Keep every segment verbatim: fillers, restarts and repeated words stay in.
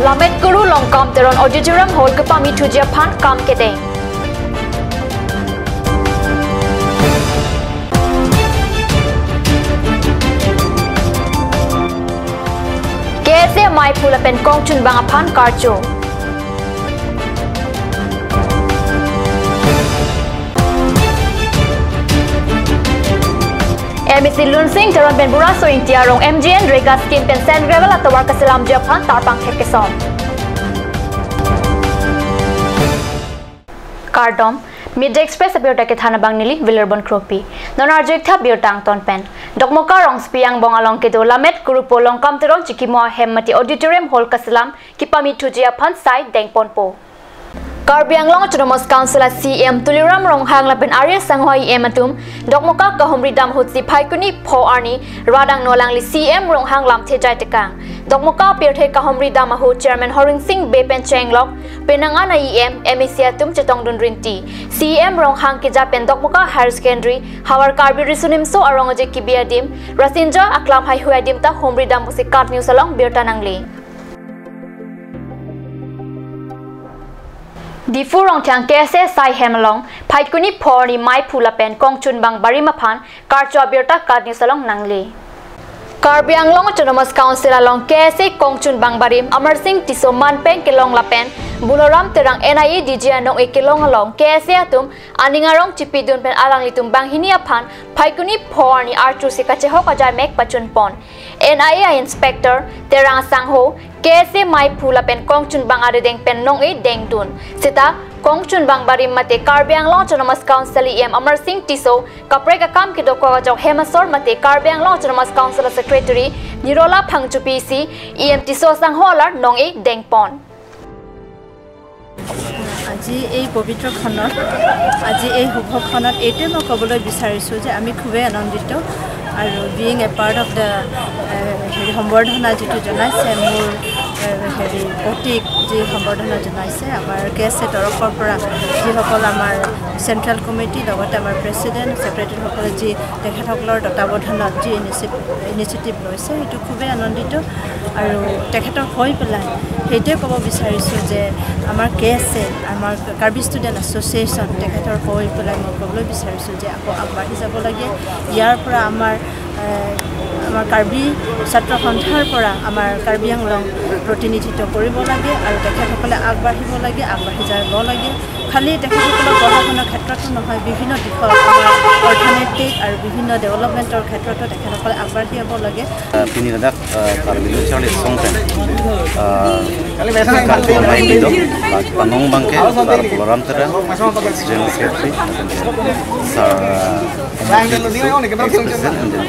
Lammet Kuru Longkam Teron Auditorium Hall kepame thuji aphan kam kedeng. K S A maiphu lapen kongchunbang aphan karcho. M A C Lunsing Teron pen Bura Soingti arong M G N Rega scheme pen sand gravel atovar kaselamji aphan tarpang thek kesom. Kardom, Midday Express abirta kethan abang neli Vilerbon Kropi. Non arju-ik tha birta angton pen. Dokmoka rongsopi angbong along kedo Lammet Kurupo Longkam Teron chikimo ahem mate auditorium hall kaselam kepame thuji aphan sai dengponpo. Karbi Anglong Autonomous Council a C E M Tuliram Ronghang lapen Arya Sangho a E M atum Dokmoka kahumri dam ahutsi Phaikuni pho arni rat angno alangli C E M Ronghang lamthe jai tekang. Dokmoka pirthe kahumri dam ahut Chairman Horingsing Bey pen chenglok, penang an a E M, M A C atum chetongdun rinti. C E M Ronghang keja pen Dokmoka Higher Secondary, Havar Karbi Riso Nimso Arong Aje Kebi adim, Rasinja aklam haihui adim ta humri dam pusi KAT News along birta nangle. Diphu Rongthang K S A saihem along Phaikuni pho arni maiphu lapen kongchunbang barim aphan karcho abirta KAT News along nangle. Karbi Anglong Autonomous Council along K S A kongchunbang barim Amarsing Tisso manpeng kelong lapen Buloram Terang N I A D G anong-e kelong along K S A atum aning arong chipidun pen alanglitum banghini aphan Phaikuni pho arni archusi kachehok ajai mek pachunpon. N I A inspector Terang Sangho, K S A maiphu lapen kongchunbang arideng pen nong-e dengdun. Seta kongchunbang barim mate Karbi Anglong Autonomous Council E M Amarsing Tisso, kaprek akam kedokok ajok hem asor mate Karbi Anglong Autonomous Council Secretary Nirola Phangchopi si E M Tisso Sangho alar nong-e dengpon. আজি এই পবিত্ৰ ক্ষণত, আজি এই শুভ ক্ষণত এইটোৱে মই ক'বলৈ বিচাৰিছোঁ যে আমি খুবেই আনন্দিত। আৰু being a part of the, এ, হেৰি, সম্বৰ্ধনা যিটো জনাইছে, মোৰ, এ, হেৰি, পতিক যি সম্বৰ্ধনা জনাইছে আমাৰ কে এছ এ তৰফৰ পৰা, যিসকল আমাৰ চেণ্ট্ৰেল কমিটি, লগতে আমাৰ প্ৰেচিডেণ্ট, ছেক্ৰেটেৰীসকলে যি তেখেতসকলৰ তত্বাৱধানত যি ইনিচি-, ইনিচিয়েটিভ লৈছে, সেইটো খুবেই আনন্দিত। আৰু তেখেতৰ হৈ পেলাই সেইটোৱে ক'ব বিচাৰিছোঁ যে আমাৰ কে এছ এ, আমাৰ কাৰ্বি ষ্টুডেণ্ট এছ'চিয়েশ্যন, তেখেতৰ হৈ পেলাই মই ক'বলৈ বিচাৰিছোঁ যে আকৌ আগবাঢ়ি যাব লাগে। ইয়াৰ পৰা আমাৰ, এ, আমাৰ কাৰ্বি ছাত্ৰ সন্থাৰ পৰা আমাৰ কাৰ্বি আংলং প্ৰতিনিধিত্ব কৰিব লাগে আৰু তেখেতসকলে আগবাঢ়িব লাগে, আগবাঢ়ি যাব লাগে। খালি তেখেতসকলৰ পঢ়া শুনাৰ ক্ষেত্ৰতো নহয়, বিভিন্ন দিশত আমাৰ অৰ্থনৈতিক আৰু বিভিন্ন ডেভেলপমেণ্টৰ ক্ষেত্ৰতো তেখেতসকলে আগবাঢ়ি যাব লাগে। Eh, pini ladak, eh, Karbi Lo Charli Asong pen, eh, Karbi Lo Charli Asong pen, Panong abangke, Sar Balaram Terang, General Secretary, Sar, eh, Omar Singh Tisso, Vice President, and then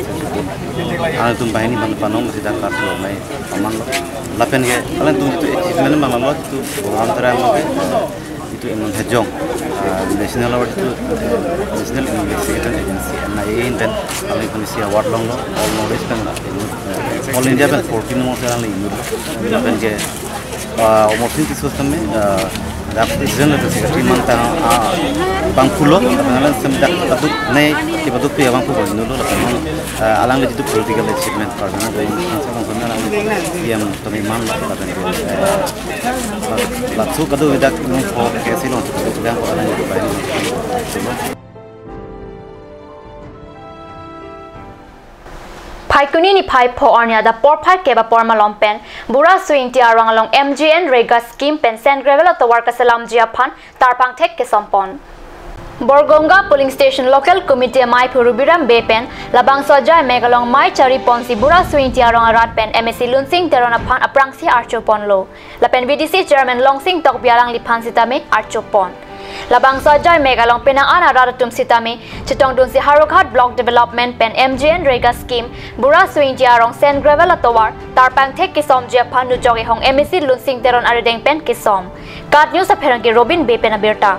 alanglitum banghini aphan Panong si dak karcho nai pamanlo. Lapen ke alanglitum jitu achievement abang lo, jitu Balaram Terang abangke, jitu Emon Hejong, ah, national award jitu, eh, National Investigation Agency, N I A pen alangli isi award longlo, all knowledge pen, eh, all India pen fourteen mo se alangli inut. Lapen ke, ah, Omar Singh Tisso sitame, ah, dak president lapen secretary man ta, ah, bangphulo, lapen alang sitame dak paduk ne, kepadukpik abangphu inutlo, lapen, ah, alangli jitu political achievement, Karbi Anglong, alangli C E M tame manlo, lapen ke, eh, Laso kadokave dak nung pho K S A along, dak ko alang ko bai. Phaikuni niphai pho arni adap porphai kep apor malom pen Bura Soingti arong along M G N Rega scheme pen sand gravel atovar kaselamji aphan tarpang thek kesompon. Borganga Polling Station Local Committee amaiphu Rubiram Bey pen labangso ajai mek along mei chariponsi Bura Soingti arong arat pen M A C Lunsing Teron aphan aphrangsi archoponlo. Lapen V D C Chairman Longsing Tokbi alangliphan sitame archopon. Labangso ajai mek along penang an arat atum sitame chetongdunsi Howraghat Block Development pen M G N Rega scheme Bura Soingti arong sand gravel atovar tarpang thek kesomji aphan nujok ehong M A C Lunsing Teron arideng pen kesom. KAT News apherangke Robin Bey pen abirta.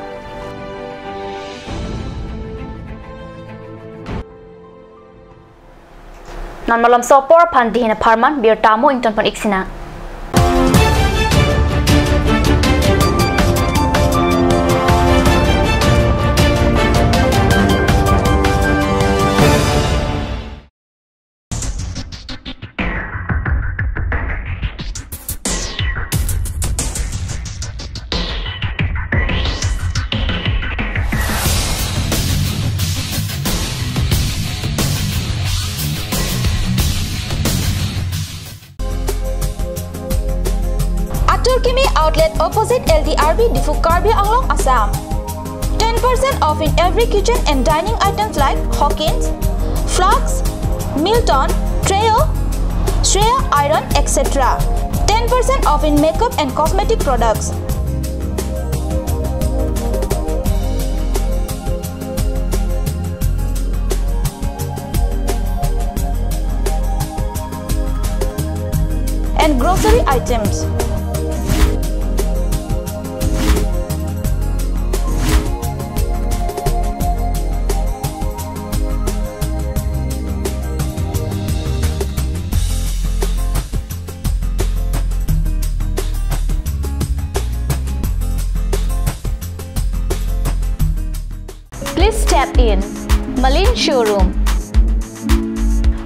Non malomso apor aphan dihin apharman birta mo ingtonpon-ik sinang. Kimi outlet opposite L D R B Diphu, Karbi Anglong, Assam. Ten percent off in every kitchen and dining items like Hawkins, flasks, Milton, Treo, Shreya iron, et cetera. Ten percent off in makeup and cosmetic products. And grocery items. Please step in. Malin Showroom.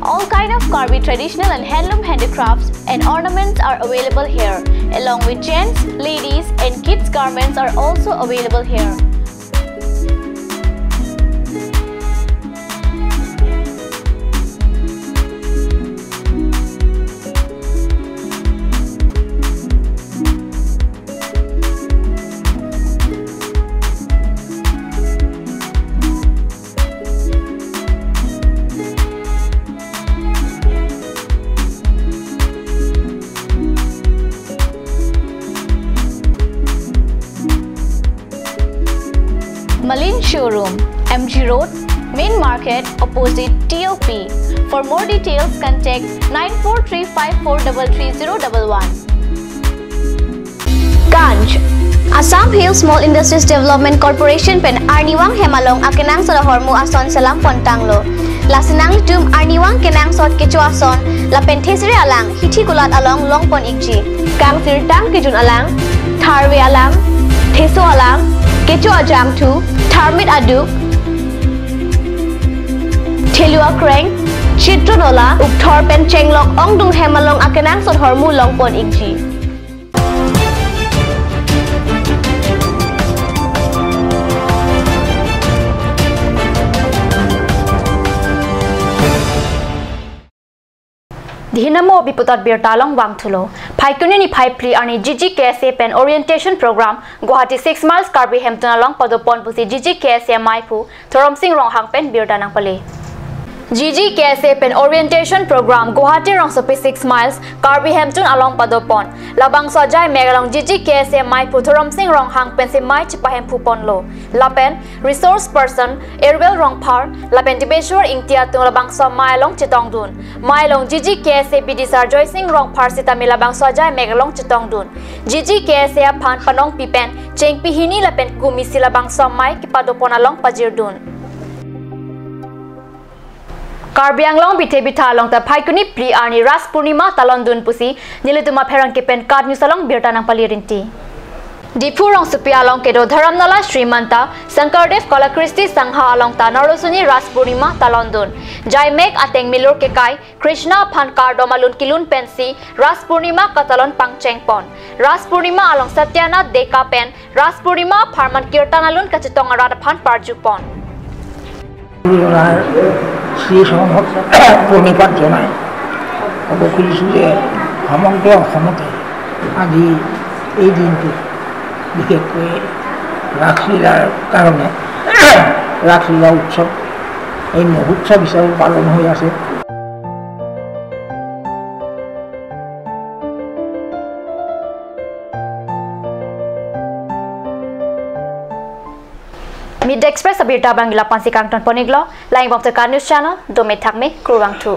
All kind of Karbi traditional and handloom handicrafts and ornaments are available here, along with gents, ladies, and kids garments are also available here. Malin Showroom, M G Road, Main Market, opposite T O P. For more details, contact nine four three five four double three zero double one. Ganj. Assam Hill Small Industries Development Corporation pen arnivang hem along akenangsot ahormu ason selam pon tanglo. Lasi nanglitum arnivang kenangsot kecho ason lapen thesere alang hithi kulat along long pon ikji. Kangsirtang kejun alang, tharve alang, theso alang, kecho ajangthu, tharmit aduk, thelu akreng, chitron ola, ukthor pen chenglok ongdung hem along akenangsot ahormu long pon ikji. Dihinamo biputot birta along vangthulo. Phaikuni niphai phli arni G G K S A pen orientation program Guwahati six miles Karbi Hemtun along padopon pusi G G K S A maiphu Thorom Sing Ronghang pen birta nangpale. G G K S A pen orientation program Guwahati rongsopi six miles Karbi Hemtun along padopon. Labangso ajai mek along G G K S A maiphu Thorom Sing Ronghang pensi mai chepahemphu ponlo. Lapen resource person Erwel Rongphar lapen Dibeshwar Ingti atum labangso amai along chetongdun. Amai along G G K S A bidisar Joysing Rongphar sitame labangso ajai mek along chetongdun. G G K S A aphan panongpi pen chengpi hini lapen kumi isi labangso amai kepadopon along pajirdun. Karbi Anglong bithe bitha along ta Phaikuni phli arni Ras Purnima talondun pusi nelitum apherangke pen KAT News along birta nangpale rinti. Diphu rongsopi along kedo Dharamnala Sri Manta Sankardev Kalakristi Sangha along ta Narosoni Ras Purnima talondun. Ajai mek ateng milur kekai Krishna aphan kardom alun kilun pensi Ras Purnima katalon pangcheng pon. Ras Purnima along Satyanath Deka pen Ras Purnima apharman kirtan alun kachetong arat aphan parju pon. Onar Sri Songhat Purnima Jonai. Obo khulisu je সমগ্ৰ অসমতে আজি এই দিনটো বিশেষকৈ ৰাসলীলাৰ কাৰণে ৰাসলীলা উৎসৱ এই মহোৎসৱ হিচাপে পালন হৈ আছে। Media Express abirta abang ila pensi kangton pon iklo, langdam bom te KAT News Channel, dome thakme, kurvangthu.